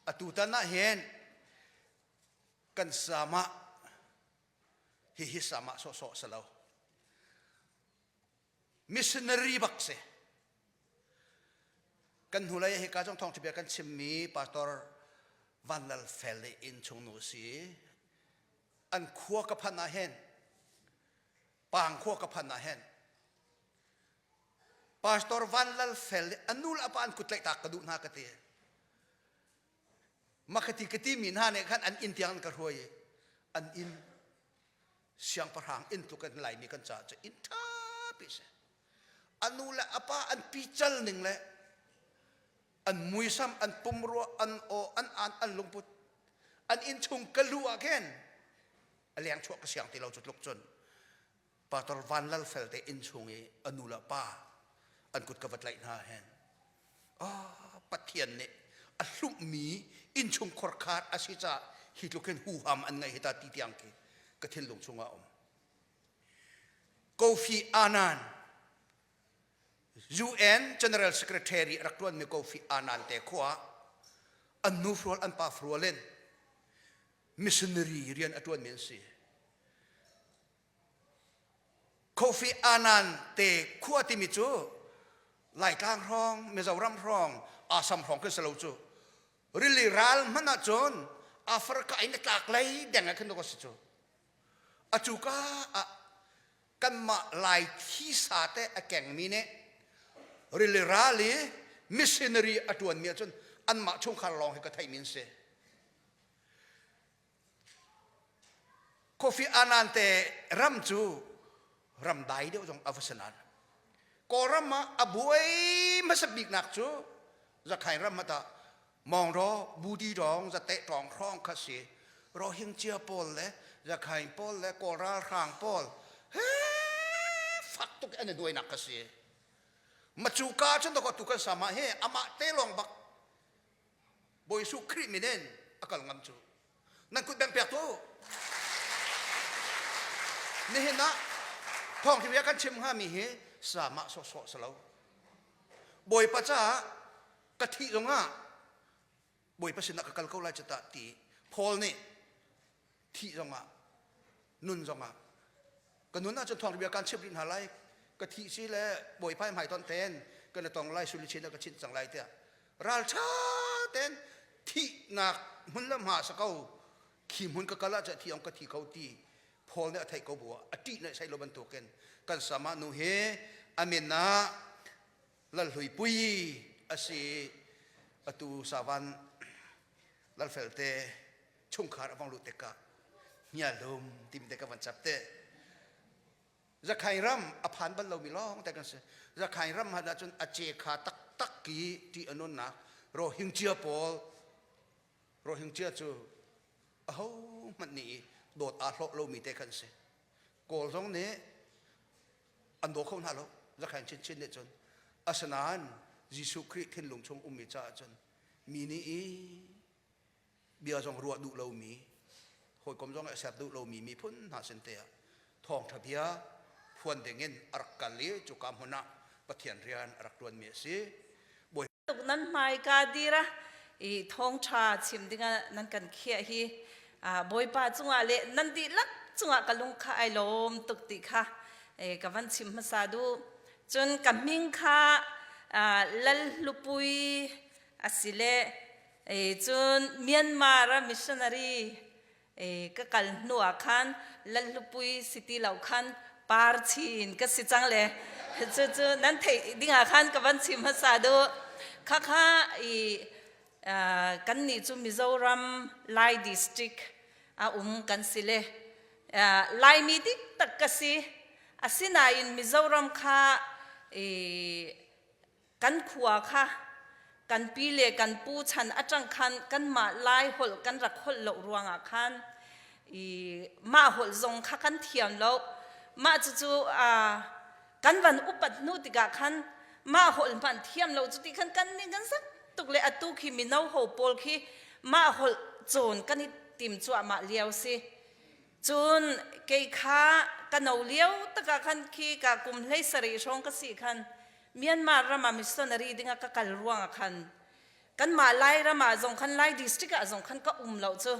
Atutan ah hin kan sama hihi sama sawhsawh si lo. Missionary bak si. Kan hnulei hika zong thawngṭha bia kan chimmi Pastor Van Lal Fel le innchung nu si. An khua ka phanh ah hin Pang khua ka phanh ah hin Pastor Van Lal Fel le a nu le a pa an kut tlaih tak ka duh hna ka ti. Makati ka ti mi hna nih khan an inn tiang an ka hruai i an inn siangpahrang inn tluk in Laimi kan caah cu inn ṭha pi si. A nu le a pa an pical ning le an muisam, an pumrua, an aw, an an, an lungput, an inn chung ka lu ah khin a leng chuah ka siang ti lo cu tluk cun Pastor Van Lal Fel te inn chung i a nu le pa an kut ka va tlaih hna hen. Ah, Pathian nih a hlumhmi innchung khorkhar a si caah hi tluk hin huham an ngeih hi ta ti tiang khi ka thinlung chungah a um. Kofi Annan UN General Secretary rak ṭuanmi Kofi Annan te khua an nu hrual an pa hrual in missionary rian a ṭuanmi an si. Kofi Annan te khua timi cu Laitlang hrawng, Mizoram hrawng, Assam hrawng khin si lo cu. Rili ral hmanh ahcun Africa in a tlak lei deng ah khin dawk a si cu. A cuka ah kanmah Lai thisa te a kengmi nih rili ral i missionary a ṭuanmi ahcun anmah chungkhar lawng hi ka theihmi an si. Kofi Annan te ram cu ram dai deuh zong a va si nain Kawlram ah a buai hmasa biknak cu Zakhain ram ah tah Mawngraw, Budi dawng, Zateh tawng hrawng kha si. Rohingya pawl le Zakhain pawl le Kawl ralhrang pawl he fak tuk an i nuainak kha si. Macuka cun dawkaw tu kan sama hi amah te lawng bak Bawi Jesuh Khrih min in a kal ngam cu. Nan kut beng piak tu. Nihin ah thawngṭha bia kan chim hngami hi sama sawhsawh si lo. Bawipa caah ka thih zongah Bawipa sinah ka kal ko lai cu tah ti Paul nih thih zongah nun zongah ka nun ahcun thawngṭha bia kan chimh rih hna lai ka thih si le Bawipa hmai ton ten kan i tong lai suli chin ka chinh cang lai tiah ralṭha ten thihnak hmun le hma sa ko khi hmun ka kal ahcun thi ong ka thi kho ti Paul nih a theih ko bu ah a ṭih nih sai lo bantukin kan sama nu hi a min ah Lalhluipui a si atu savan Lalfel te chungkhar a vong luh tikah hnialum tim te ka van chap te Zakhai ram a phan bal lomi lawng te kan si Zakhai ram han ahcun a ce kha taktak ki ti anunnak Rohingya pawl Rohingya cu aho hmanh nih dawt aa hlawh lomi te kan si Kawl zong nih an daw kho hna lo Zakhain chinchin nih cun asinain Jesuh Khrih thinlung chung ummi caah cun mi nih i bia zong ruah duh lomi hawikom zong a ser duh lomi miphun hna sin te ah thawngṭha bia phuan dingin a rak kal i cuka hmun ah Pathian rian a rak ṭuanmi a si. Bawi tuk nan hmai ka dira i thawngṭha chim dingah nan kan khiah hi Bawipa cungah le nan dihlak cungah ka lung kha ai lawm tuk ti kha ka van chim hmasa duh. Cun ka hming kha Lalhlupui a si le cun Myanmar ah missionary ka kal hnu ah khan Lalhlupui si ti lo khan par chin ka si cang le cu cu nan theih ding ah khan ka van chim hmasa duh. Khakha i kan nih cu Mizoram Lai district a um kan si le Laimi dik tak ka si. Asinain Mizoram kha i kan khua kha kan pi le kan pu chan aṭang khan kanmah Lai holh kan rak holh lo ruangah khan i mah holh zong kha kan thiam lo. Mah cucu kan van upat hnu tikah khan mah holh hmanh thiam lo cu ti khan kan nih kan zak tuk le atu khi mino ho pawl khi mah holh cawn kan i tim cuahmah lio si. Cun kei kha ka no lio takah khan khi ka kum 17 hrawng ka si khan Myanmar ram ah missionary dingah ka kal ruangah khan. Kanmah Lairam ah zong khan Lai district ah zong khan ka um lo cu.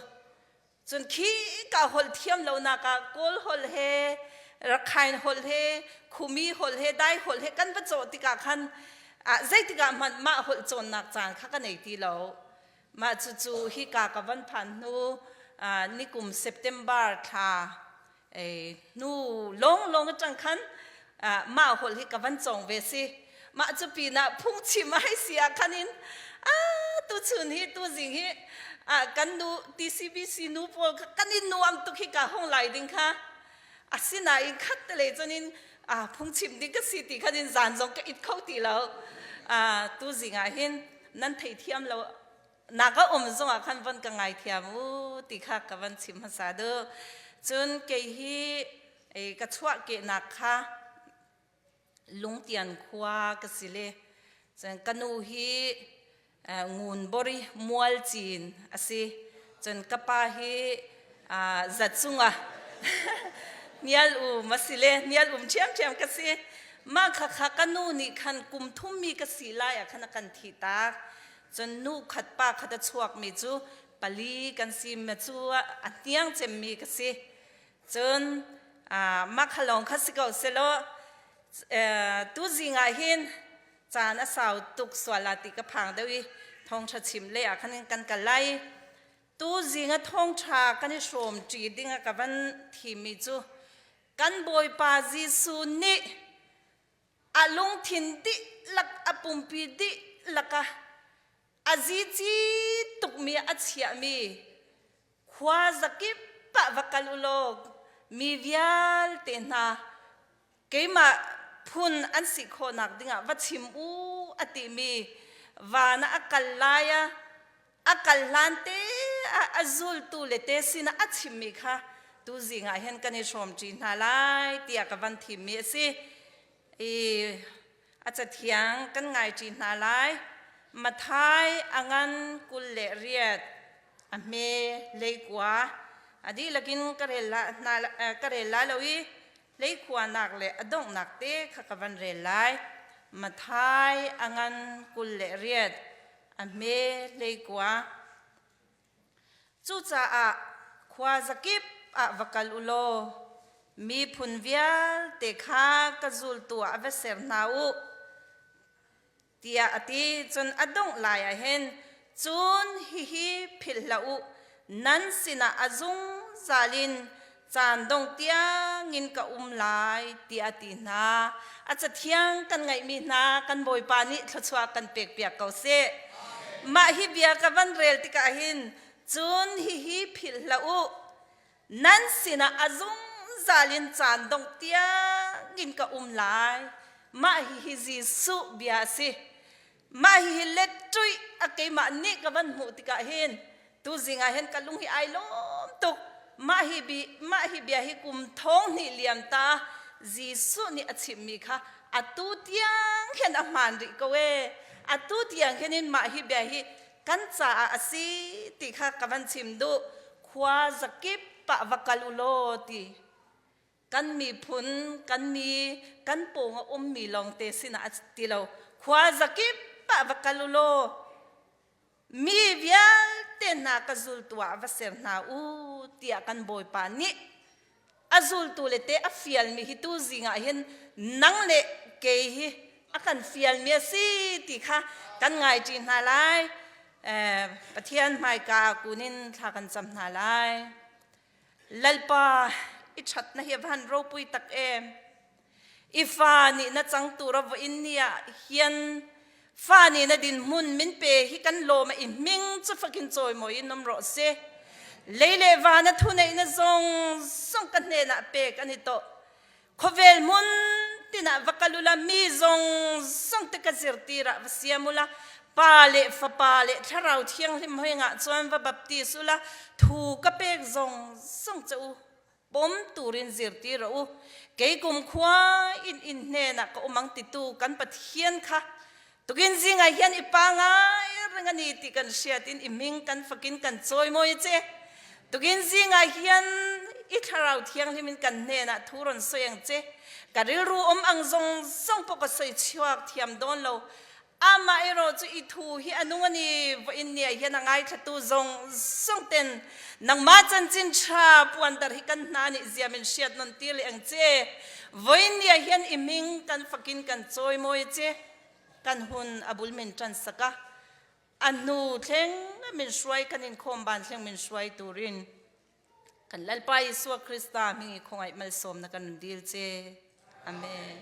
Cun khi ka holh thiam lonak ah Kawl holh he Rakhine holh he Khumi holh he Dai holh he kan va cawh tikah khan zeitik ah hmanh mah holh cawnnak caan kha ka nei ti lo. Mah cucu hika ka van phan hnu nikum September thla hnu lawnglawng atang khan mah holh hi ka van cawng ve si. Mah cu pinah phungchim ai si ah khan in tu chun hi tu zing hi kan nu TCBC nu pawl kan in nuam tuk hi ka hong lai ding kha asinain khat te le cun in phungchim ding ka si ti khan in zan zong ka it kho ti lo tu zing ah hin nan theithiam lo nak a um zongah khan von ka ngaithiam u ti kha ka van chim hmasa duh. Cun kei hi ka chuahkehnak kha Lungtian khua ka si le cun ka nu hi Ngunbori Mualcin a si. Cun ka pa hi Zacung ah hnial um a si le hnial um ṭhiamṭhiam ka si. Mah khakha ka nu nih khan kum thummi ka si lai ah khan a kan thih tak. Cun nu khat pa khat a chuakmi cu pali kan si ma cu a hniang cemmi ka si. Cun mah kha lawng kha si ko selaw tuzing ah hin caan a sau tuk sual ah ti ka phang deuh i thawngṭha chim lei ah khan kan kal lai. Tuzing a thawngṭha kan i hrawmṭi ding a ka van thimmi cu kan Bawipa Jesuh nih a lungthin dihlak a pumpi dihlak ah a zici tukmi a chiahmi khua zakip ah va kal u law mi vialte hna keimah phun an si khawhnak dingah va chim u a timi van ah a kal lai ah a kal hlan te ah a zultu le te sinah a chimmi kha tuzing ah hin kan i hrawmṭi hna lai tiah ka van thimmi a si. I a cathiang kan ngaiṭi hna lai. Mathai a ngan 28 a hme leikua a dihlak in ka rel la hna ka rel lai lo i leikhuanak le a donghnak te kha ka van rel lai. Mathai a ngan 28 a hme 19. Cucaah khua zakip ah va kal u law miphun vialte kha ka zultu ah va ser hna u tiah a ti. Cun a dongh lai ah hin cun hihi philh hlah u nan sinah a zungzal in caan dong tiangin ka um lai tiah a ti hna. A cathiang kan ngaihmi hna kan Bawipa nih thluachuah kan pekpiak ko seh. Mah hi bia ka van rel tikah hin cun hihi philh hlah u nan sinah a zungzal in caan dong tiangin ka um lai. Mah hihi Jesuh bia a si. Mah hihi let ṭuih a keimah nih ka van hmuh tikah hin tuzing ah hin ka lung hi ai lawm tuk. Mah hi bi mah hi bia hi kum thong hnih liam ta Jesuh nih a chimmi kha atu tiang hin a hmaan rih ko ee. Atu tiang hin in mah hi bia hi kan caah a si ti kha ka van chim duh. Khua zakip ah va kal u law ti kan miphun kan mi kan pawng a ummi lawngte sinah a ti lo khua zakip ah va kal u law mi vialte hna ka zultu ah va ser hna u tiah kan bawipa nih a zultu le te a fialmi hi tu zing ah hin nang le kei hi a kan fialmi a si ti kha kan ngai ṭi hna lai Pathian hmaika kun in thla kan cam hna lai Lalpa i ṭhatnak hi a van ropui tak em. I fa nih na cang tur a voin ni ah hian fa nih na dinhmun min pe hi kan lawm i hming cu fakin cawimawi in um rawh si. Lei le van a thu neih na zong zong ka hnenah pek an i tawh. Khawvel hmun tinah va kal ula mi zong zong te ka zirtir ah va siam ula pa le fapa le thlarau thianghlim hoi ngah chuan va baptis ula thu ka pek zong zong che u pom turin zirtir u kei kum khua in in hnenah ka umang titu kan Pathian kha Tukin zing ah hian i pa ngai reng ani ti kan hriat in i hming kan fakin kan cawimawi che. Tukin zing ah hian i thlarau thianghlim in kan hnenah thu ron soi ang che. Ka rilru um ang zong zong pawh ka soi chuak thiam dawn lo. Amah erawh cu i thu hi a nung ani voin ni ah hian a ngaithlatu zong zong ten nangmah chanchin ṭha puanter hi kan hna nih ziam in hriat non ti le ang che. Voin ni ah hian i ming kan fakin kan cawimawi che. Kan hun a bul min ṭan saka. A hnu thleng min hruai kan in khawm ban thleng min hruai turin kan Lalpa Jesuh Krista hming i khawngaih malsawmna kan dil che. Amen.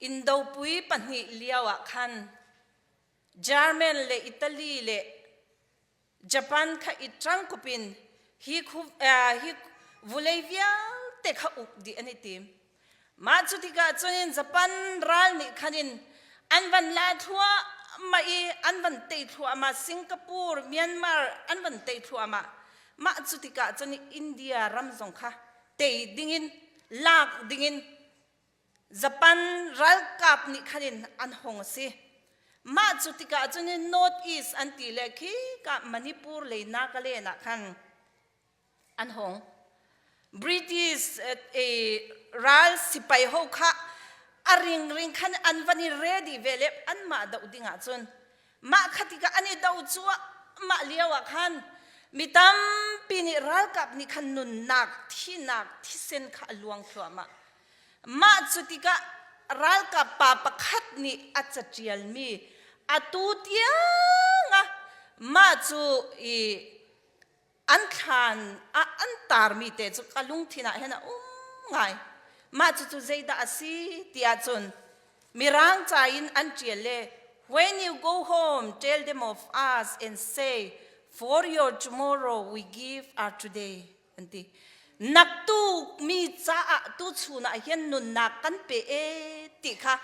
Indopui pahnih lio ah khan German le Italy le Japan kha i ṭangkup in hi, hi vulei vialte kha uk dih an i tim. Mah cu tikah cun Japan ral nih khan in an van la thluahmah i an van tei thluahmah Singapore, Myanmar an van tei thluahmah. Mah cu tikah cun India ram zong kha tei dingin lak dingin Japan ralkap nih khan in an hong a si. Mah cu tikah cun in North East an ti le khi ka Manipur lei Nagaland ah khan an hong. British eh, ral sipai ho kha a ring ring khan an van i ready ve le anmah doh ding ah cun Mah kha tikah an i do cuahmah lio ah khan mi tampi nih ralkap nih khan nunnak, thinak, thisen kha a luang thluahmah. Mah cu tikah ralkap pa pakhat nih a caṭialmi atu tiang ah mah cu i an thlan ah an tarmi te cu ka lungthin ah hin a um ngai. Mah cucu zeidah a si ti ahcun Mirang ca in an ṭial le When you go home, tell them of us and say, For your tomorrow we give our today. An ti. Naktuk mi caah tuchun ah hin nunnak kan pe e ti kha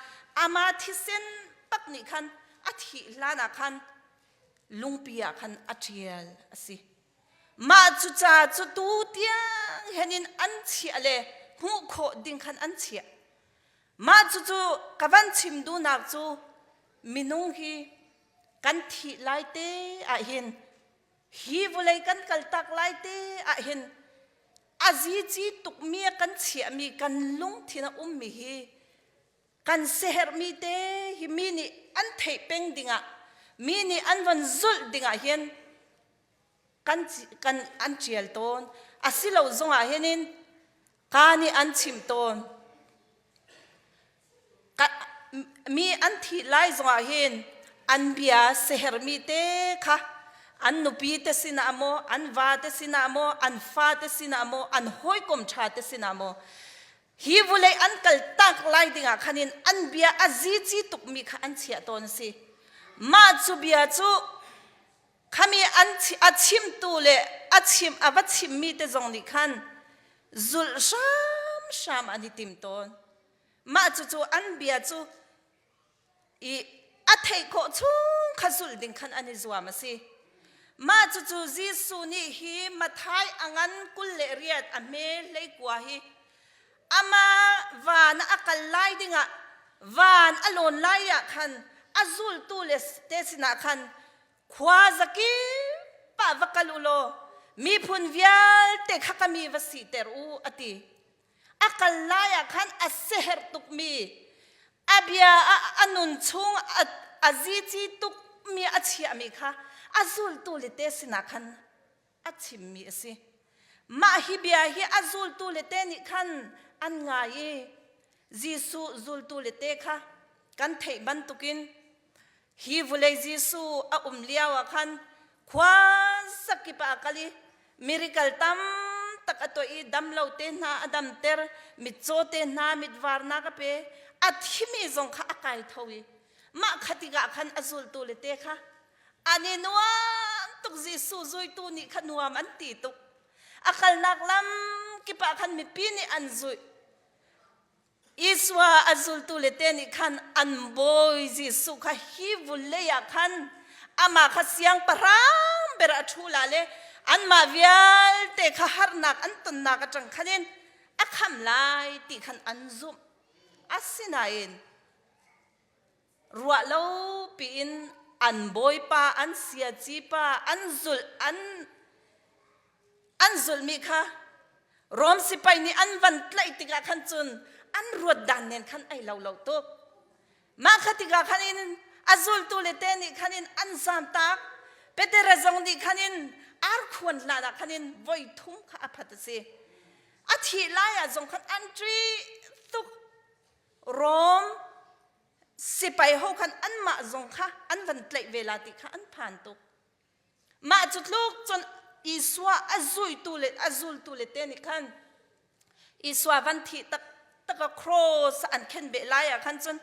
ama thisen tak nih khan a thih hlan ah khan lungpi ah khan a ṭial a si. Mah cu ca cu tu tiang hen in an chiah le hmuh khawh ding khan an chiah. Mah cucu ka van chim duhnak cu minung hi kan thih lai te ah hin hi vawlei kan kaltak lai te ah hin a zici tukmi a kan chiahmi kan lungthin a ummi hi Kan siaherhmi te hi mi nih an theih peng dingah mi nih an von zulh dingah hin kan, kan an ṭial tawn. Asilo zongah hin in ka nih an chim tawn. Ka, mi an thih lai zongah hin an bia siaherhmi te kha an nupi te sinah maw, an va te sinah maw, an fa te sinah maw, an hawikom ṭha te sinah maw Hi vulei an kal tak lai dingah khan in an bia a zici tukmi kha an chiah tawn a si. Mah cu bia cu khami an a chimtu le a chim a va chimmi te zong nih khan zulh hramhram an i tim tawn. Mah cucu an bia cu i a theih khawh chung kha zulh ding khan an i zuam a si. Mah cucu Jesuh nih hi Matthai a ngan 28 a hme hleikua hi amah van a kal lai dingah van a lawn lai ah khan a zultu le te sinah khan khua zakip ah va kal u law miphun vialte kha ka mi va siter u a ti. A kal lai ah khan a siaherh tukmi a bia a nun chung a zici tukmi a chiahmi kha a zultu le te sinah khan a chimmi a si. Mah hi bia hi a zultu le te nih khan an ngai i Jesuh zultu le te kha kan theih bantukin Hi vulei Jesuh a um lio ah khan khua zakip ah a kal i miracle tam tak a tuah i damlo te hna a damter, mitcaw te hna mitvarnak a pe, a thimi zong kha a kai tho i mah kha tikah khan a zultu le te kha an i nuam tuk Jesuh zuitu nih kha nuam an ti tuk. A kalnak lam kip ah khan mipi nih an zuih. Isua a zultu le te nih khan an bawi Jesuh kha hi vulei ah khan amah kha siangpahrang ber a ṭhu la le anmah vialte kha harnak an tonnak aṭang khan in a khamh lai ti khan an zumh. Asinain ruah lo piin an bawipa an siacipa an zulh an an zulhmi kha Rom sipai nih an van tlaih tikah khan cun an ruat dan nen khan ai lo lo tuk. Mah kha tikah khan in a zultu le te nih khan in an zamtak. Peter zong nih khan in arkhuan hlan ah khan in voi thum kha a phat a si. A thih lai ah zong khan an ṭih tuk. Rom sipai ho khan anmah zong kha an van tlaih ve la ti kha an phan tuk. Mah cu tluk cun Isua a zuitu le a zultu le te nih khan Isua van thih taktak a cross an khenbeh lai ah khan cun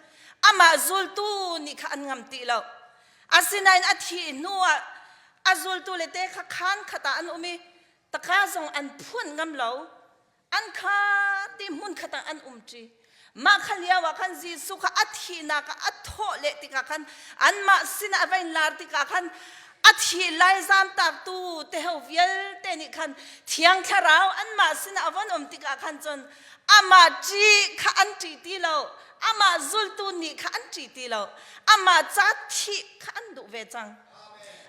amah zultu nih kha an ngam ti lo. Asinain a thih hnu ah a zultu le te kha khaan khat ah an um i taka zong an phuan ngam lo. An kha ti hmun khat ah an umṭi. Mah kha lio ah khan Jesuh kha a thihnak ah a thawh leh tikah khan anmah sinah a va in lar tikah khan a thih lai zamtaktu teho vialte nih khan Thiang Thlarau anmah sinah a von um tikah khan cun amah ṭih kha an ṭih ti lo, amah zultu nih kha an ṭih ti lo, amah ca thih kha an duh ve cang.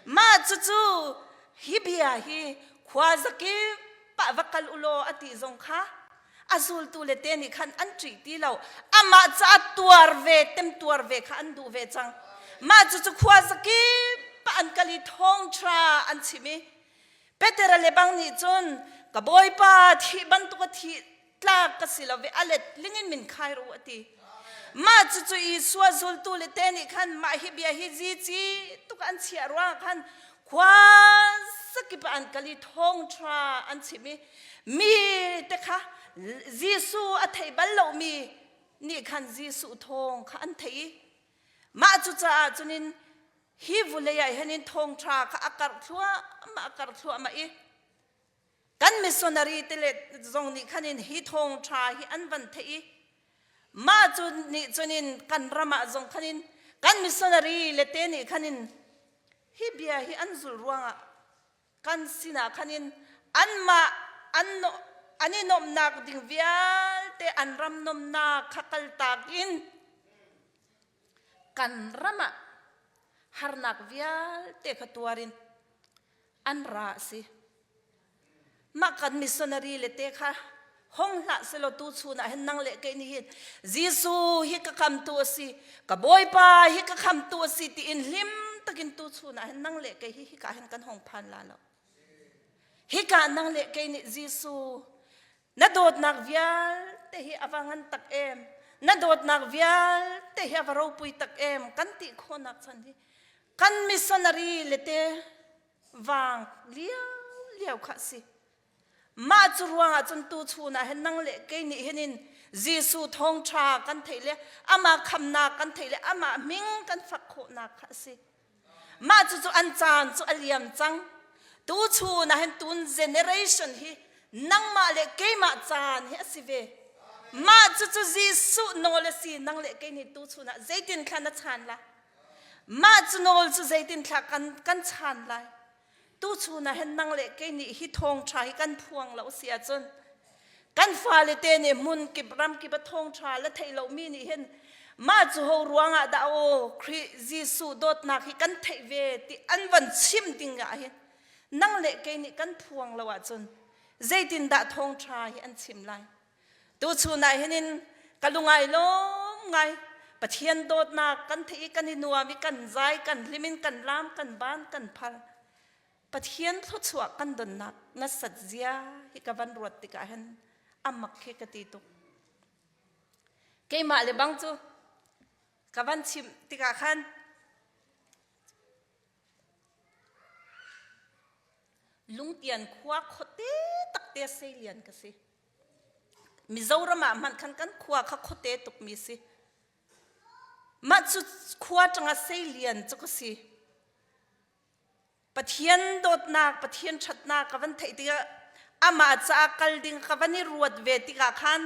Mah cucu hi bia hi khua zakip pah va kal u law a ti zong kha a zultu le te nih khan an ṭih ti lo amah caah tuar ve temtuar ve kha an duh ve cang mah cucu khua zakip ah an kal i thawngṭha an chim i Peter le bang nih cun ka bawipa thih bantuk a thih tlak ka si lo ve a let lingin min khai ru a ti mah cucu Isua zultu le te nih khan mah hi bia hi zici tuk an chiah ruang khan khua zakip ah an kal i thawngṭha an chim i mi te kha Jesuh a thei bal lomi nih khan Jesuh thawng kha an theih i mah cucaah cunin hi vulei ah hin thawngṭha kha a karh thluahmah a karh thluahmah i Kan missionary te le zong nih khan in hi thawngṭha hi an van theih i mah cu nih cun in kan ram ah zong khan in kan missionary le te nih khan in hi bia hi an zul ruangah kan sinah khan in anmah an an i nuamhnak ding vialte an ram nuamnak kha kaltak in kan ram ah harnak vialte kha tuar in an ra a si. Mah kan missionary le te kha hong hlah selaw tu chun ah hin nang le kei nih hin Jesuh hi ka khamtu a si, ka Bawipa hi ka khamtu a si tiin hlim takin tu chun ah hin nang le kei hi hika hin kan hong phan la lo. Hika nang le kei nih Jesuh na dawtnak vialte hi a va ngan tak em na dawtnak vialte hi a va ropui tak em kan ti khawhnak chan hi kan missionary le te vang liau liau kha si mah cu ruangah cun tu chun ah hin nang le kei nih hin in Jesuh thawngṭha kan theih le amah khamnak kan theih le amah hming kan fak khawhnak kha a si mah cu cu an caan cu a liam cang tu chun ah hin tun generation hi nangmah le keimah caan hi a si ve mah cu cu Jesuh nawl a si nang le kei nih tu chun ah zeitin thla na chan la Mah cu nawl cu zeitinthla kan, kan chan lai? Tuchun ah hin nang le kei nih hi thawngṭha hi kan phuang lo si ahcun kan fale te nih hmun kip ram kip a thawngṭha la theih lomi nih hin mah cu ho ruangah dah aw Khrih Jesuh dawtnak hi kan theih ve ti an van chim ding ah hin nang le kei nih kan phuang lo ahcun zeitindah thawngṭha hi an chim lai? Tuchun ah hin in ka lungai lawm ngai Pathian dawtnak kan theih i kan i nuam i kan zai kan hlim in kan lam kan ban kan phar Pathian thluachuah kan donnak nasat zia hi ka van ruat tikah hin amak khi ka ti tuk keimah le bang cu ka van chim tikah khan Lungtian khua khuate takte seilian ka si. Mizoram ah hmanh khan kan khua kha khuate tukmi si. Mah cu khua tangah seilian cu ka si. Pathian dawtnak, Pathian ṭhatnak ka van theih tikah amah caah kal ding ka van i ruat ve tikah khan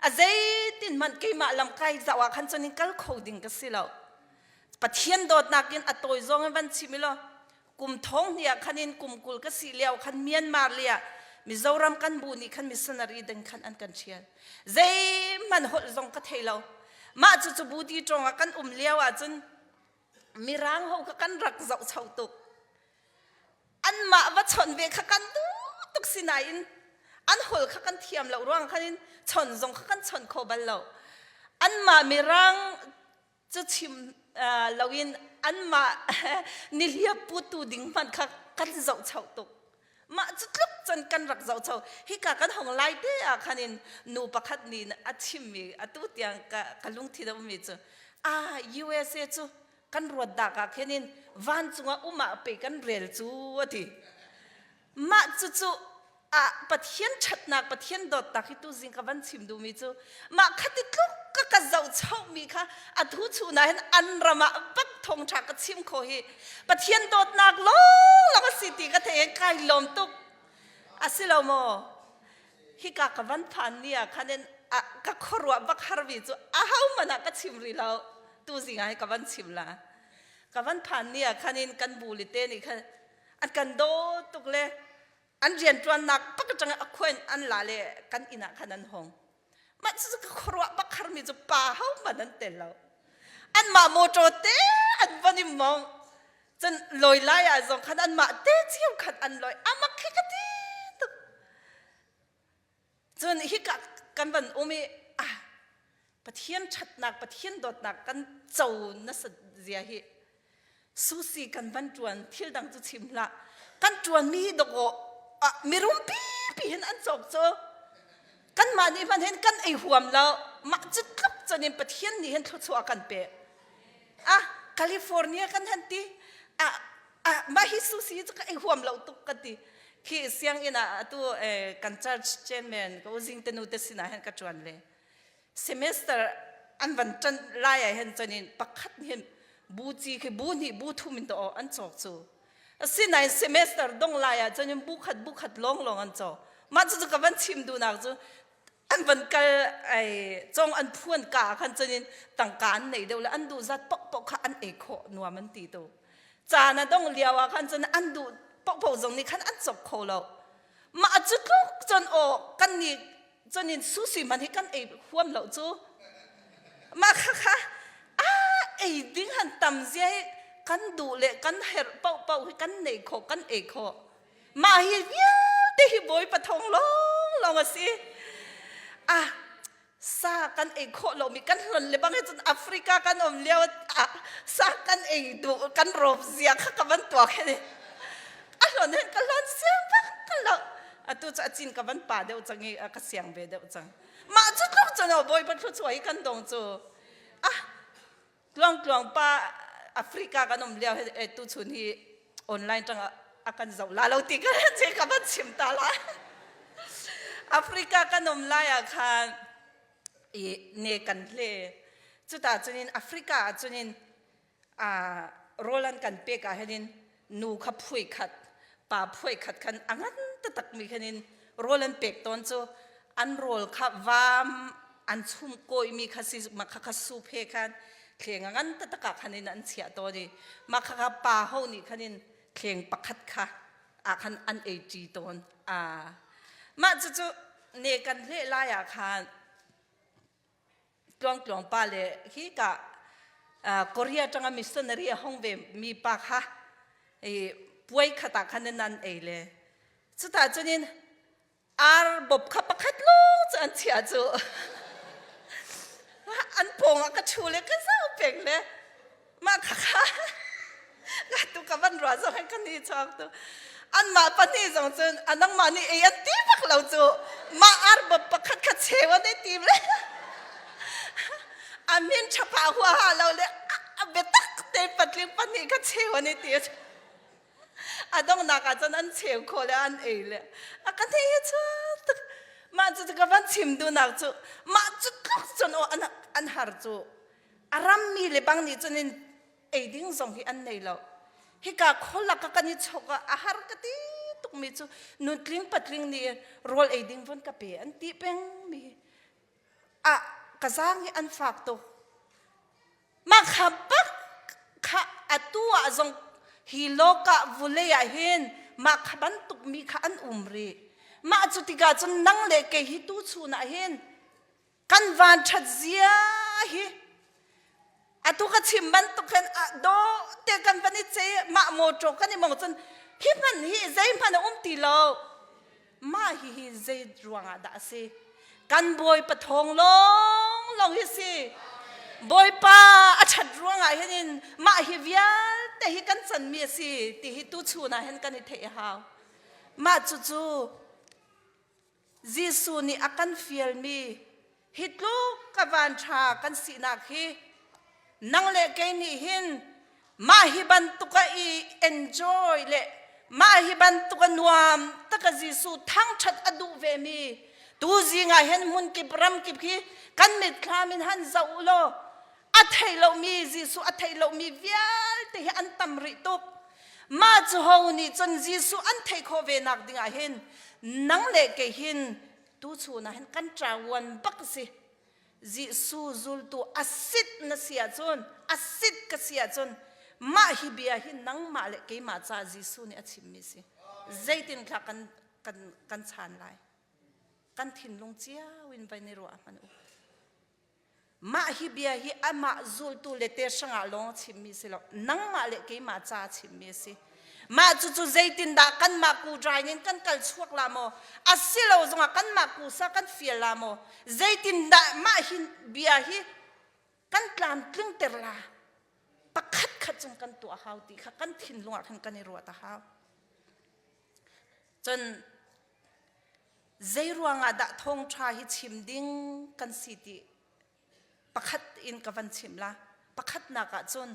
a zeitin hmanh keimah lam kai zoh ah khan cun in kal kho ding ka si lo. Pathian dawtnak in a tawi zong in van chim i law kum thong hnih ah khan in kum 20 ka si lio khan Myanmar li ah Mizoram kan bu nih khan missionary ding khan an kan ṭhial. Zeihmanh holh zong ka thei lo. Mah cu cu buti ṭawng ah kan um lio ahcun Mirang ho kha kan rak zohcho tuk. Anmah va chawnh ve kha kan duh tuk sinain an holh kha kan thiam lo ruang khan in chawnh zong kha kan chawnh kho bal lo. Anmah Mirang. Cu chim loin anmah nihliap putu ding hmanh kha kan zohcho tuk. Mah cu tluk cun kan rak zohcho. Hika kan hong lai te ah khan in nu pakhat nih a chimmi atu tiang ka, ka lungthin a ummi cu ah USA cu kan ruat dak ah khin in vancung ah um ah pe kan rel cu a ti. Mah cucu ah Pathian ṭhatnak, Pathian dawtnak hi tuzing ka van chim duhmi cu mah khati tluk ka ka zohchohmi kha a thu chun ah hin an ram ah bak thawngṭha ka chim kho hi Pathian dawtnak lawnglawng a si ti ka thei kai lawm tuk. A si lo maw? Hika ka van phan ni ah khan in ka khuaruah bak harmi cu ahohmanh ah ka chim rih lo. Tuzing ah hi ka van chim la. Ka van phan ni ah khan in kan bu li te nih khan an kan dawt tuk le an rianṭuannak pak ṭang a khuan an la le kan inn ah khan an hong. Mah cu ka khuaruah bak harmi cu pa ho hmanh an tel lo. Anmah motor te an van i mong. Cun lawi lai ah zong khan anmah te cio khan an lawi. Amak khi ka ti tuk. Cun hika kan van um i ah Pathian ṭhatnak, Pathian dawtnak kan co nasa zia hi susi kan van ṭuan thil dang cu chim hlah kan ṭuanmi hi dawkaw ah mirum pipi hin an cawk cu kanmah nih hmanh hin kan ei huam lo mah cu tluk cun in Pathian nih hin thluachuah kan pek ah California kan han ti ah ah mah hi susi cu ka ei huam lo tuk ka ti khi sianginn ah atu kan church chairman ka uzing te nu te sinah hin ka ṭuan le semester an van ṭan lai ah hin cun in pakhat hin bu ci khi bu hnih bu thum in to an cawk cu asinain semester dong lai ah cun in bu khat bu khat lawng lawng an cawk mah cu ka van chim duhnak cu an van kal ai cong an phuan ka khan cun in tangka an nei deuh le an duh zat poh poh kha an ei khawh nuam an ti tu caan a dong lio ah khan cun an duh poh poh zong nih khan an cawk kho lo mah cu tluk cun aw kan nih cun in sushi man hi kan ei huam lo cu mah kha kha a ei ding han tam zia hi kan duh le kan herh paoh paoh hi kan nei khawh kan ei khawh mah hi vialte hi bawipa thawng lawng lawng a si ah sa kan ei khawh lomi kan hlon le bang cun Africa kan um lio ah sa kan ei duh kan rawp zia kha ka van tuak he a hlon hen ka hlon siang bak ka lo atu cu a cin ka van pa deuh cang i ka siang ve deuh cang mah cu tluk cun bawipa thluachuah hi kan dong cu ah tluang tluang pa Africa kan um lio he tu chun hi online tang a kan zoh la lo ti ka che ka van chim ta la Africa kan um lai ah khan i ne kan hle cuta cunin Africa ah cunin a rawl an kan pek ah hin nu kha phui khat pa phui khat khan a ngan taktak mi khan in rawl an pek tawn cu an rawl kha vam an chum kawi mi kha si ma kha kha sup he khan thleng a ngan taktak ah khan in an chiah tawn i ma kha kha pa ho nih khan in thleng pakhat kha ah khan an ei ṭi tawn a mah cucu ne kan hleh lai ah khan tluangtluang pa le hi ka Korea tanga missionary a hong ve mi pa kha i puai khat ah khan nan ei le cuta cunin ar bop kha pakhat lawng cu an chia cu an pawng ah ka thu le ka zau peng le mah kha kha ka tu ka van ruah zong kan ni chuak tu anmah pahnih zong cun a nangmah nih ei an ti bak lo cu mah ar bop pakhat kha cheu an i tim le a min ṭhapa huaha lo le a biatak te patling pahnih kha cheu an i ti a donghnak ah cun an cheu khawh le an ei le a ka thei hi cu tuk mah cu ka van chim duhnak cu mah cu tluk cun aw an an har cu a rammi le bang nih cun in ei ding zong hi an nei lo hika kholak ka kan i chok ah a har ka ti tukmi cu nutling patling nih rawl ei ding von ka pe an ti peng mi a ka zaang hi an fak tuk mah kha bak kha atu ah zong hi loka vulei ah hin mah kha bantuk mi kha an um rih mah cu tikah cun nang le kei hi tu chun ah hin kan van ṭhat zia hi atu ka chim bantuk hin dawh te kan van i ce mah motor kan i mong cun hi hman hi zeihmanh a um ti lo mah hi hi zei ruangah dah a si kan bawipa thawng lawng lawng hi si. Bawipa a ṭhat ruangah hin in mah hi vialte hi kan canmi a si ti hi tuchun ah hin kan i theih a hau. Mah cucu Jesuh nih a kan fialmi hi tluk ka van ṭha kan sinak hi nang le kei nih hin mah hi bantuk a i enjoy le mah hi bantuk a nuam taka Jesuh thangṭhat a duh vemi tu zing ah hin hmunkip ramkip hi kan mitthlam in han zoh u law a thei lomi Jesuh a thei lomi vialte hi an tam rih tuk. Mah cu ho nih cun Jesuh an theih khawh ve nak ding ah hin nang le kei hin tuchun ah hin kan ṭavuan bak a si. Jesuh zultu a sit na si ahcun a sit ka si ahcun mah hi bia hi nangmah le keimah caah Jesuh nih a chimmi si. Zeitin thla kan kan kan chan lai? Kan thinlung cio in vai ni ruah hmanh u. Mah hi bia hi amah zultu le te hrangah lawng a chimmi si lo. Nangmah le keimah ca a chimmi a si. Mah cucu zeitindah kanmah ku drain in kan kal chuak la maw? Asilo zongah kanmah ku sa kan fial la maw? Zeitindah mah hi bia hi kan tlamtlingter la? Pakhat khat cung kan tuah hau ti kha kan thinlung ah khan kan i ruat a hau. Cun Zei ruangah dah thawngṭha hi chim ding kan si ti pakhat in ka van chim la. Pakhatnak ah cun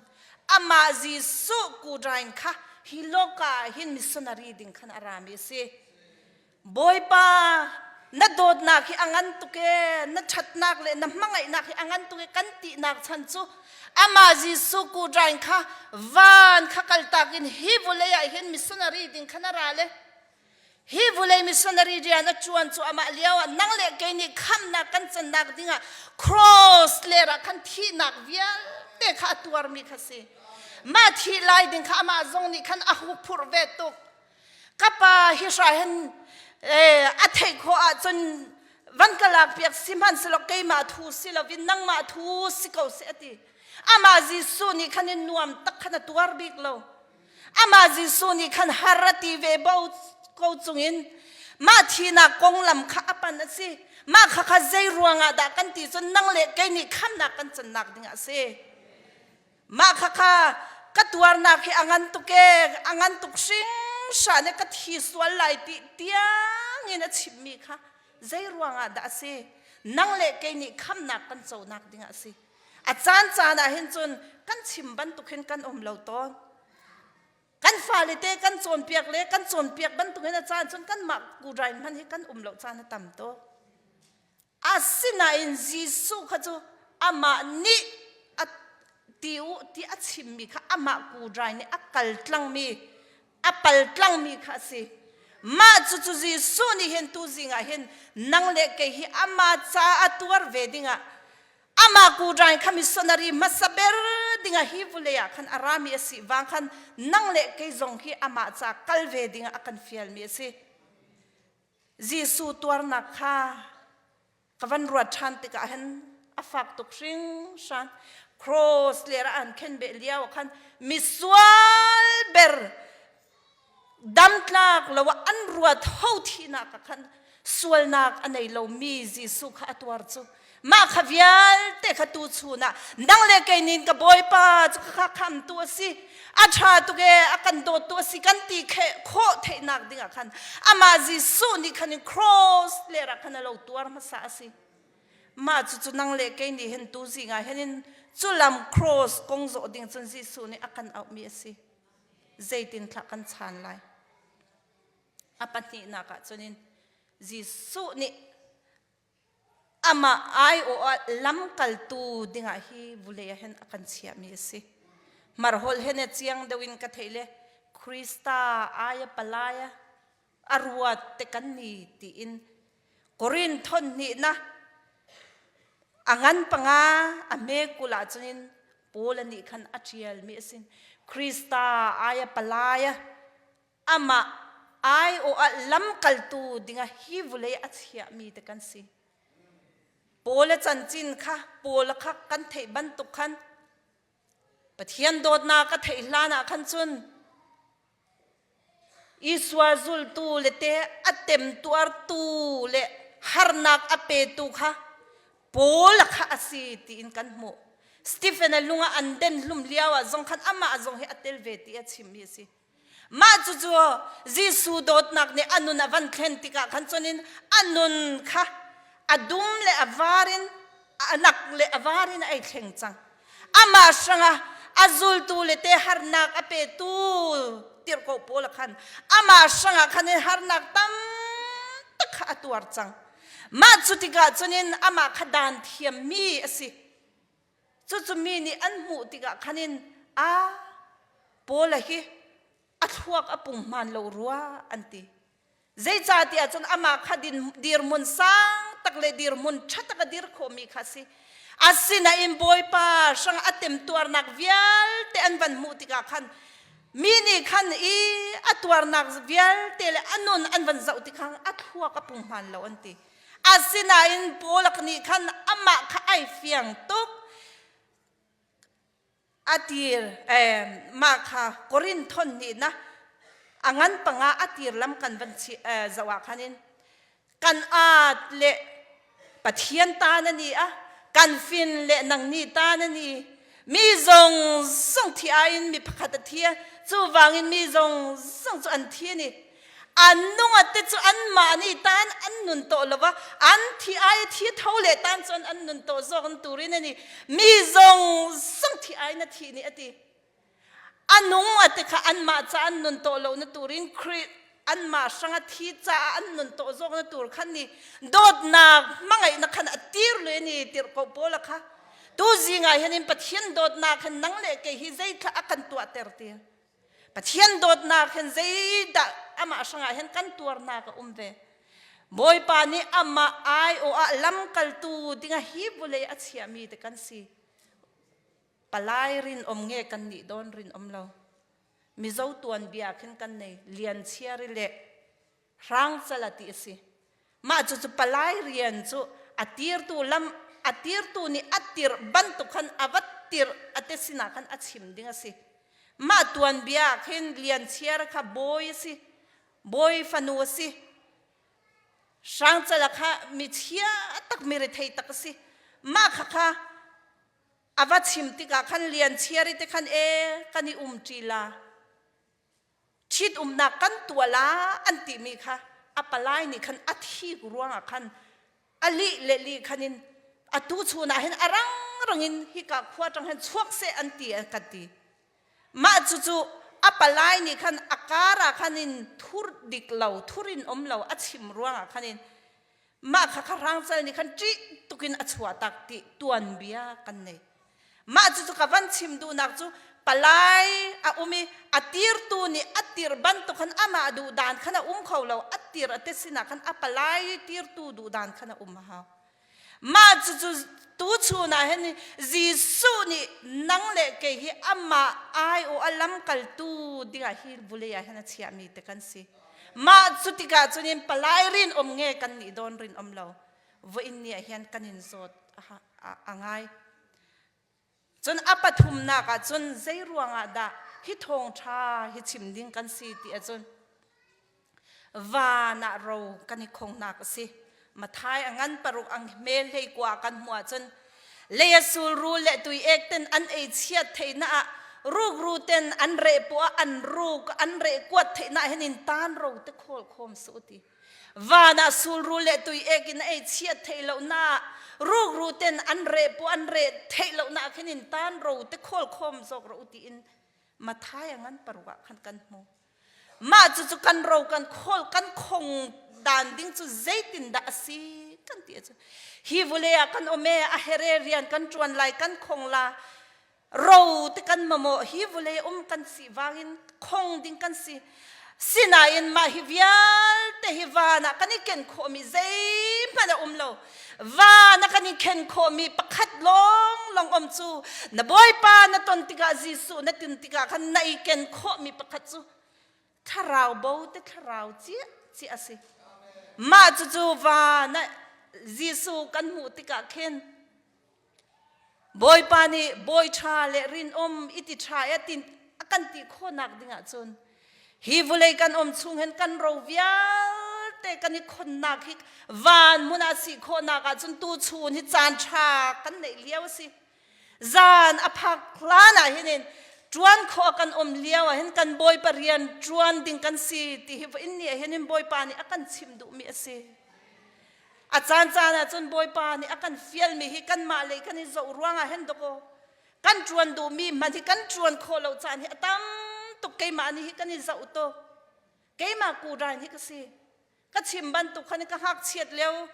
amah Jesuh kudrain kha hi loka ah hin missionary ding khan a rami a si. Bawipa na dawtnak hi a ngan tuk ee, na ṭhatnak le na hmangaihnak hi a ngan tuk ee kan tinak chan cu amah Jesuh kudrain kha van kha kaltak in hi vulei ah hin missionary ding khan a ra le Hi vulei missionary rian a ṭuan cu amah lio ah nang le kei nih khamhnak kan cannak dingah cross ler ah khan thihnak vialte kha a tuarmi kha si. Mah thih lai ding kha amah zong nih khan a huphurh ve tuk. Ka pa hi hra hin a theih khawh ahcun van ka lak piak sihmanhsehlaw keimah thu si loin nangmah thu si ko seh a ti. Amah Jesuh nih khan in nuam tak khan a tuar bik lo. Amah Jesuh nih khan har a ti ve bo ko cungin mah thihnak konglam kha a pan a si. Mah kha kha zei ruangah dah kan ti cun nang le kei nih khamnak kan cannak ding a si. Mah kha kha ka tuarnak hi a ngan tuk e, a ngan tuk hringhran e ka thi sual lai ti tiangin a chimmi kha zei ruangah dah a si. Nang le kei nih khamnak kan conak ding a si. A caan caan ah hin cun kan chim bantuk hin kan um lo tawn. Kan fale te kan cawnpiak le kan cawnpiak bantuk hin a caan cun kanmah kudrain hmanh hi kan um lo caan a tam tuk. Asinain Jesuh kha cu amah nih a ti u ti a chimmi kha amah kudrain nih a kal tlangmi a paltlangmi kha a si. Mah cucu Jesuh nih hin tu zing ah hin nang le kei hi amah ca a tuar ve dingah amah kudrain kha missionary hmasa ber dingah hi vulei ah khan a rami a si vang khan nang le kei zong hi amah ca kal ve dingah a kan fialmi a si. Jesuh tuarnak kha ka van ruat ṭhan tikah hin a fak tuk hringhran cross ler ah an khenbeh lio ah khan misual ber damtlak lo ah an ruat ho thihnak ah khan sualnak a nei lomi Jesuh kha a tuar cu mah kha vialte kha tu chun ah nang le kei nin ka bawipa cu kha khamtu a si a ṭha tuk e a kan dawttu a si kan ti khawh theihnak ding ah khan amah Jesuh nih khan in cross ler ah khan a lo tuar hmasa a si mah cu cu nang le kei nih hin tu zing ah hin in cu lam cross kong zawh ding cun Jesuh nih a kan auhmi a si zeitin thlah kan chan lai a pahnihnak ah cun in Jesuh nih Amah aiawh ah lamkaltu dingah hi vulei ah hin a kan chiahmi a si. Marholh he ne chiang deuh in ka theih le Krista ai a palai a ruat te kan ni tiin Korin thon hnihna a ngan panga a hme kul ah cun in Paul nih khan a ṭialmi a si. Krista ai a palai amah aiawh ah lamkaltu dingah hi vulei a chiahmi te kan si. Paul a cancin kha Paul kha kan theih bantuk khan Pathian dawtnak a theih hlan ah khan cun Isua zultu le te a temtuartu le harnak a petu kha Paul kha a si tiin kan hmuh. Stephen a lung ah an den hlum lio ah zong khan amah zong hi a tel ve ti a chimmi a si. Mah cucu Jesuh dawtnak nih a nun a van thlen tikah khan cunin a nun kha a dum le a var in a nak le a var in ai thleng cang. Amah hrangah a zultu le te harnak a petu tirhkoh pawl khan amah hrangah khan in harnak tam tak kha a tuar cang. Mah cu tikah cunin amah kha dan thiammi a si. Cucu mi nih an hmuh tikah khan in a Paul hi a thluak a pung hmaan lo rua an ti. Zeicahtiah cun amah kha dirhmun sang tak le dirhmun ṭha tak a dir khawhmi kha a si. Asinain Bawipa hrang a temtuarnak vialte an van hmuh tikah khan mi nih khan i a tuarnak vialte le a nun an van zoh tikah a thluak a pung hmaan lo an ti. Asinain Paul nih khan amah kha ai fiang tuk. A tir eh, mah kha Korinthon nih na a ngan panga a tir lam kan van zoh ah khan in kan at le Pathian ta na ni a kan fin le nang ni ta na ni mi zong zong thi in mi pakhat a thi cu wangin mi zong zong cu an thi ni an nung te cu anmah nih tan an nun tawh lo va an thi ai thi tho le tan cun an nun tawh zawk an turin ani mi zong zong thi ai na thi nih ati a nung ate kha anmah ca an nun tawh lo na turin Khrih anmah hranga thi caah an nun tawh zawk na tur khan ni dawtnak hmangaihnak khan a tir le ni tir ko pawl kha tu zingah hian in Pathian dawtnak khan nang le kei hi zeithla a kan tuahter ti Pathian dawtnak hin zeidah amah hrangah hin kan tuarnak a um ve. Bawipa nih amah aiawh ah lamkaltu dingah hi vulei a chiahmi te kan si. Palai rin om nge kan nih dawn rin om lo. Mizo tuanbia khin kan nei lian chiari le hrangcal a ti a si. Mah cu cu palai rian cu a tirtu lam a tirtu nih a tirh bantuk khan a va tirh a te sinah khan a chim ding a si. Mah tuanbia ah khin Lianchiar kha bawi a si. Bawi fanu a si. Hrangcal kha michia tak mi rethei tak a si. Mah kha kha a va chim tikah khan Lianchiar i te khan e kan i um ṭi la. Ṭhitumnak kan tuah la an timi kha a palai nih khan a thik ruangah khan a lih le lih khan in atu chun ah hin a rang rang in hika khua ṭang hin chuak seh an ti an kan ti. Mah cucu a palai nih khan a kar ah khan in thur dik lo thur in um lo a chim ruangah khan in Mah kha kha hrangcal nih khan ṭih tukin a chuahtak ti tuanbia kan nei. Mah cucu ka van chim duhnak cu palai a um i a tirtu nih a tir bantuk khan amah duh dan khan a um kho lo a tir a te sinah khan a palai tirtu duh dan khan a um a hau. Mah cucu tuchun ah hin Jesuh nih nang le kei hi amah aiawh a lamkaltu dingah hi vulei ah hin a chiahmi te kan si. Mah cu tikah cun in palai rin um nge kan nih dawn rin um lo. Voin ni ah hin kan in zawt a ngai. Cun a pathumnak ah cun zei ruangah dah hi thawngṭha hi chim ding kan si ti ahcun van ah ro kan i khongnak a si. Mathai a ngan paruk ang hmel hlei kua kan hmuh ahcun lei a sulru le tui ek ten an ei chiat theihna ah rukru ten an reh puah an ruk an reh kuat theihna hin in tan ro te khawl khawm su ti van ah sulru le tui ek in ei chiat theih lo na rukru ten an reh pu an reh theih lo na khin in tan ro te khawl khawm zawk ro ti in Mathai a ngan paruk ah khan kan hmu Mah cucu kan ro kan khawl kan khong dan ding cu zeitindah a si kan ti ahcun hi vawlei ah kan um e a here rian kan ṭuan lai kan khong la ro te kan mamawh hi vawlei um kan si wangin khong ding kan si sinain mah hi vialte hi van ah kan i ken khawhmi zeihmanh a um lo van a kan i khen khawhmi pakhat lawng lawng um cu na bawipa na ton tikah Jesuh na tin tikah khan na i ken khawhmi pakhat cu thlarau bo te thlarau cia cia a si mah cucu va na Jesuh kan hmuh tikah khin Bawipa nih bawi ṭha le rinawm i ti ṭha i a tin a kan ti khawhnak ding ahcun hi vawlei kan um chung hin kan ro vialte kan i khonnak hi van hmun ah si khawhnak ahcun tuchun hi caan ṭha kan neih lio a si. Zan a phak hlan ah hin in ṭuan khawh kan um lio ah hin kan Bawipa rian ṭuan ding kan si ti hi in ni ah hin in Bawipa nih a kan chimh duhmi a si. A caan caan ah cun Bawipa nih a kan fialmi hi kanmah lei kan i zoh ruangah hin dawkaw kan ṭuan duhmi hmanh hi kan ṭuan khawh lo caan hi a tam tuk keimah nih hi kan i zoh tuk. Keimah kurain hi ka si. Ka chim bantuk khan ka ngakchiat lio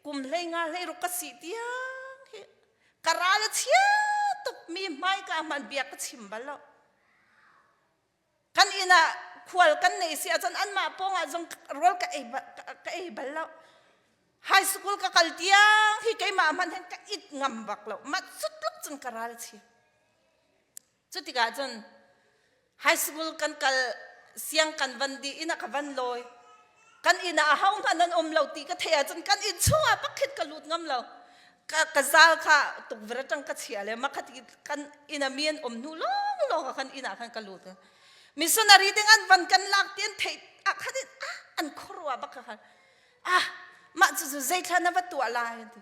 kum hlei nga hlei ruk ka si tiang hi ka ral a chia tuk mi hmai ka hman bia ka chim bal lo kan inn ah khual kan nei si ahcun anmah pawng ah zong rawl ka ei ka ei bal lo high school ka kal tiang hi keimah hman hin ka it ngam bak lo mah cutluk cun ka ral chi Cutikah cun high school kan kal siang kan van dih inn ah ka van lawi. Kan inn ah ahohmanh an um lo ti ka theih ahcun kan inn chungah pakhit ka lut ngam lo. Ka, ka zal kha tukver atang ka chia le makhat kan inn ah mi an um hnu lawng lawng ah khan inn ah khan ka lut. Missionary ding an van kan lak ti an theih ah khan in ah an khuaruah bak kha ah mah cu cu zeithla na va tuah lai an ti.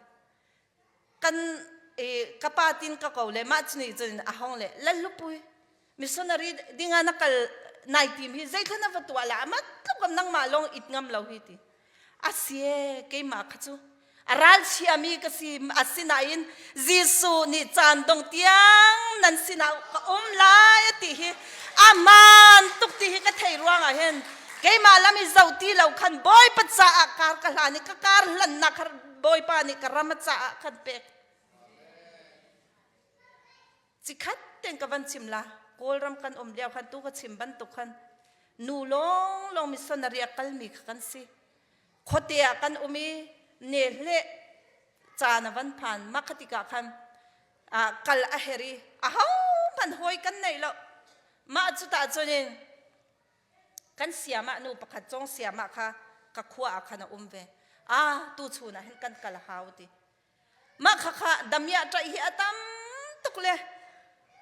Kan e ka pa tin ka ko le mah cu nih cun a hong le Lallupui missionary dingah na kal nai tim hi zeithla na va tuah la ama tluk am nangmah lawng it ngam lo hi ti asie keimah kha cu a ralchia mi ka si asinain Jesuh nih caan dong tiang nan sinah ka um lai a ti hi aman tuk ti hi ka thei ruangah hin keimah lam i zo ti lo khan Bawipa caah kar ka hlan i ka kar hlannak Bawipa nih ka ram a caah khan pek. Cikhat ten ka van chim la Kawlram kan um lio khan tu ka chim bantuk khan nu lawng lawng missionary a kalmi kha kan si. Khuate ah kan um i ne hle caan a van phan mah kha tikah khan kal a her i aho hmanh hawi kan nei lo. Mah cu tah cun in Kan siamah nu pakhat cawng siamah kha ka khua ah khan a um ve. Ah, tu chun ah hin kan kal a hau ti. Mah kha kha damiah ṭaih hi a tam tuk le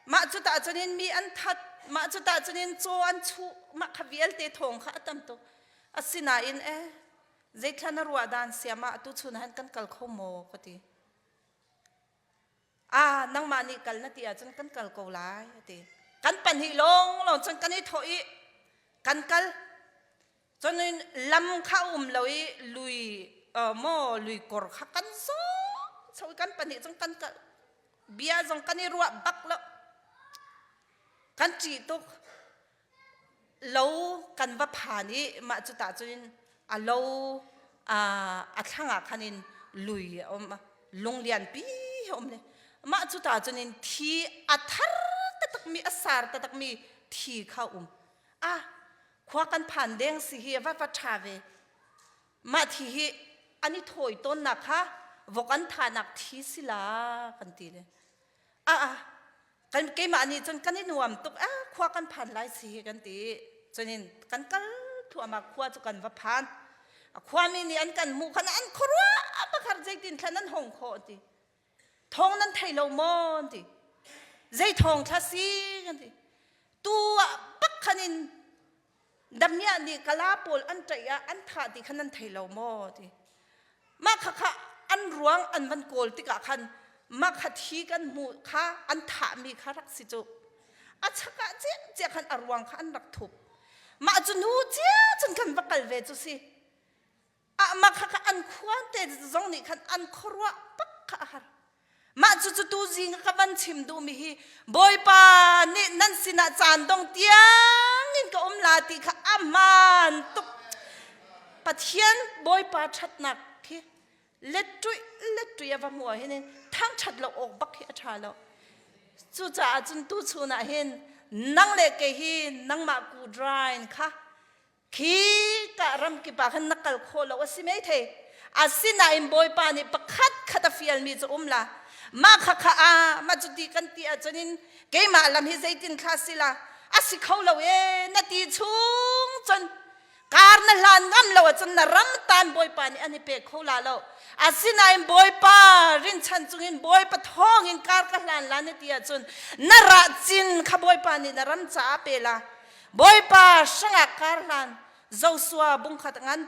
mah cu tah cun in mi an that, mah cu tah cun in caw an chuh, mah kha vialte thawng kha a tam tuk. Asinain eh, zeithla na ruah dan siamah tu chun ah hin kan kal kho maw ka ti. Ah, nangmah nih kal na ti ahcun kan kal ko lai a ti. Kan pahnih lawng lawng cun kan i thawh i kan kal. Cun lam kha um lo i lui uh, maw lui kor kha kan zawh cho kan pahnih cun kan kal. Bia zong kan i ruah bak lo. Kan ṭih tuk. Lo kan va phan i mah cu tah cun a lo a thlang ah khan in lui a um lung lianpi a um le mah cu ta cun in thi a thar taktakmi a sar taktakmi thi kha um a khua kan phan deng si hi va va ṭha ve mah thi hi an i thawi tawnnak kha vok an thahnak thi si la kan ti le a a kan keimah nih cun kan i nuam tuk a khua kan phan lai si hi kan ti cunin kan kal thluahmah khua cu kan va phan a khuami nih an kan hmuh khan an khuaruah bakhar zeitin thlan an hong khawh ti thawng nan thei lo maw ti zei thawng thla si kan ti tu ah bak khan in Damiah nih kala pawl an ṭaih ah an thah ti kha nan thei lo maw ti. Mah kha kha an ruang an van kawl tikah khan mah kha thi kan hmuh kha an thahmi kha rak si cu. A chak ah ciah khan a ruang kha an rak thup. Mah cu nu cia cun kan va kal ve cu si. Ah mah kha kha an khuan te zong nih khan an khuaruah bak kha a har. Mah cucu tu zing ka van chim duhmi hi Bawipa nih nan sinah caan dong tiang in ka um la ti kha a hmaan tuk. Pathian Bawipa ṭhatnak khi letṭuih letṭuih a va hmuh ah hin thangṭhat lo awk bak hi a ṭha lo. Cucaah cun tuchun ah hin nang le kei hi nangmah ku drain kha Khi ka ram kip ah khan na kal khawh lo a si maithei. Asinain Bawipa nih pakhat khat a fialmi cu um la. Mah kha kha a mah cu ti kan ti ahcun in keimah lam hi zeitin thla si la a si kho lo e na ti chung cun kar na hlan ngam lo ahcun na ram tan Bawipa nih an i pe kho la lo. Asinain Bawipa rinchan chungin Bawipa thawngin kar ka hlan la na ti ahcun na rah cin kha Bawipa nih na ram caah pe la. Bawipa hrangah kar hlan Joshua bungkhat ngan.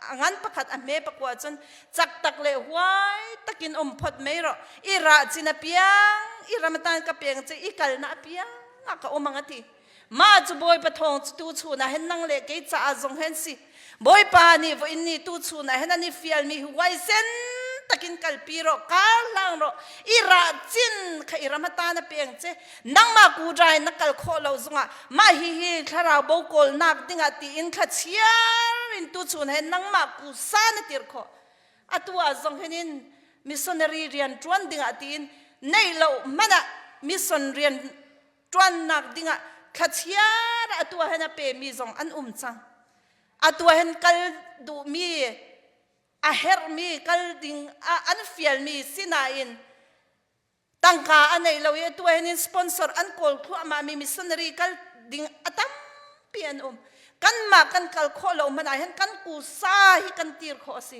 A ngan pakhat a hme pakua cun cak tak le huai takin um phot mei ro i ra cin a piang i ramatan ka peng che i kal na a piang a ka um ang ati. Mah cu Bawipa thawng cu tu chun ah hin nang le kei caah zong hen si. Bawipa nih voin ni tu chun ah hin an i fialmi hi huaisen takin kalpi rawh, kar hlang rawh, i rah cin kha i ram ata na peng che. Nangmah kudra in na kal khawh lo zongah mah hihi thlarau bo kawlnak dingah tiin thla chiar in tu chun he nangmah ku sa na tir khawh. Atu ah zong hin in missionary rian ṭuan dingah tiin neih lo hmanh ah mission rian ṭuannak dingah thlachiar atu ah hin a pemi zong an um cang. Atu ah hin kal duhmi, a herhmi kal ding an fialmi sinain tangka a nei lo i atu ah hin sponsor an kawl thluahmahmi missionary kal ding a tampi an um. Kanmah kan kal khawh lo hmanh ah hin kan kusa hi kan tir khawh a si.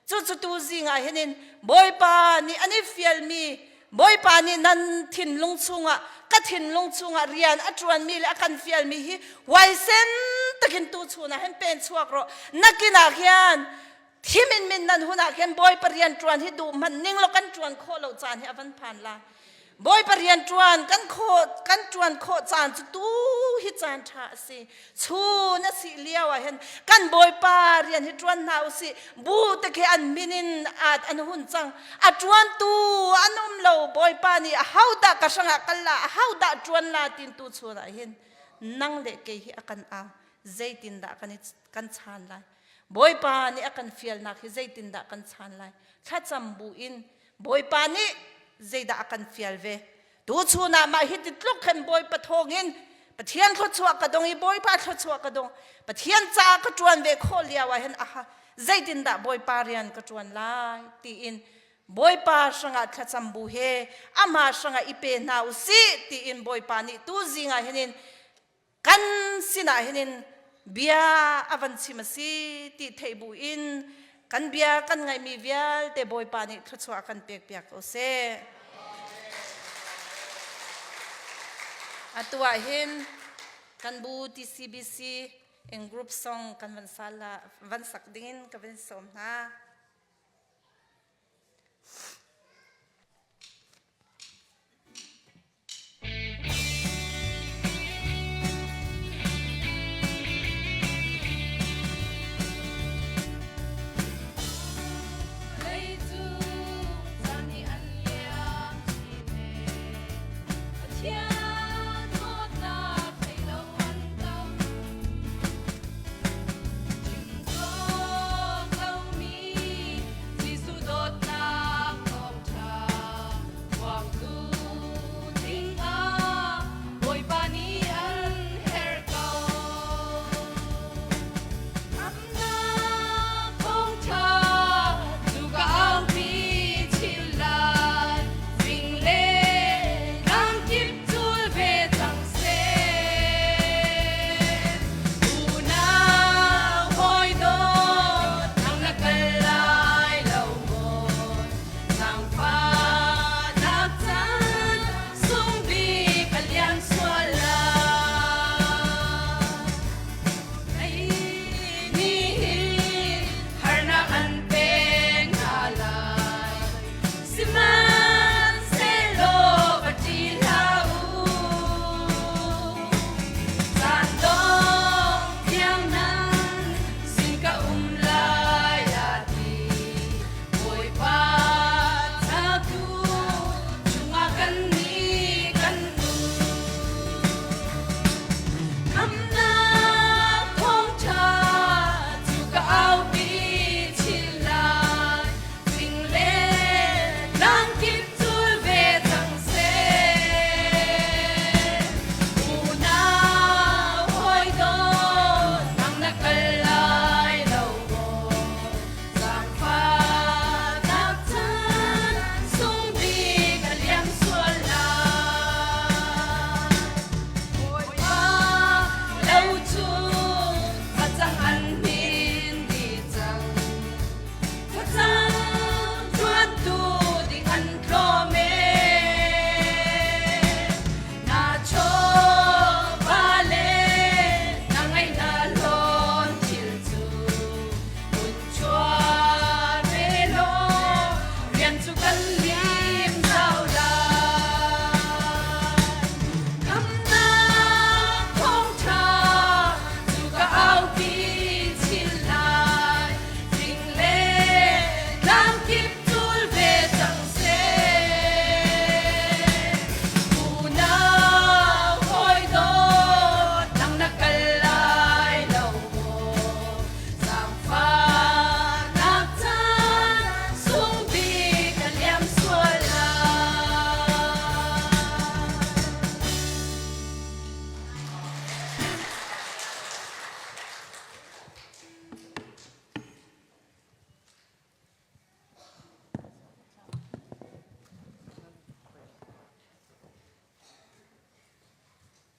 Cucu tu zing ah hin Bawipa nih an i fialmi Bawipa nih nan thinlung chungah ka thinlung chungah rian a ṭuanmi le a kan fialmi hi huaisen takin tu chun ah hin pen chuak rawh nakin ah hian thim in min nan hun ah khin Bawipa rian ṭuan hi duh hmanh ning law kan ṭuan khawh lo caan hi a van phan lai Bawipa rian ṭuan kan khawh kan ṭuan khawh caan cu tu hi caan ṭha a si. Chun a si lio ah hin kan Bawipa rian hi ṭuan hna u sih. Bu te khi an min in at an hun cang. A ṭuantu an um lo. Bawipa nih ahodah ka hrangah kal la, ahodah ṭuan la tin tu chun ah hin nang le kei hi a kan au. Zeitindah kan i kan chan lai? Bawipa nih a kan fialnak hi zeitindah kan chan lai? Thlacam bu in Bawipa nih zeidah a kan fial ve? Tuchun ah mah hi ti tluk khan Bawipa thawngin Pathian thluachuah ka dong i Bawipa thluachuah ka dong. Pathian caah ka ṭuan ve khawh lio ah hin aha zeitindah Bawipa rian ka ṭuan lai tiin Bawipa hrangah thlacam bu he amah hrangah i pe hna u sih tiin Bawipa nih tu zing ah hin in kan sinah hin bia a van chim a si ti theih bu in kan bia kan ngaihmi vialte Bawipa nih thluachuah kan pek piak ko seh. Atu ah hin kan bu TCBC in group song kan van sal van sak dingin ka van sawm hna.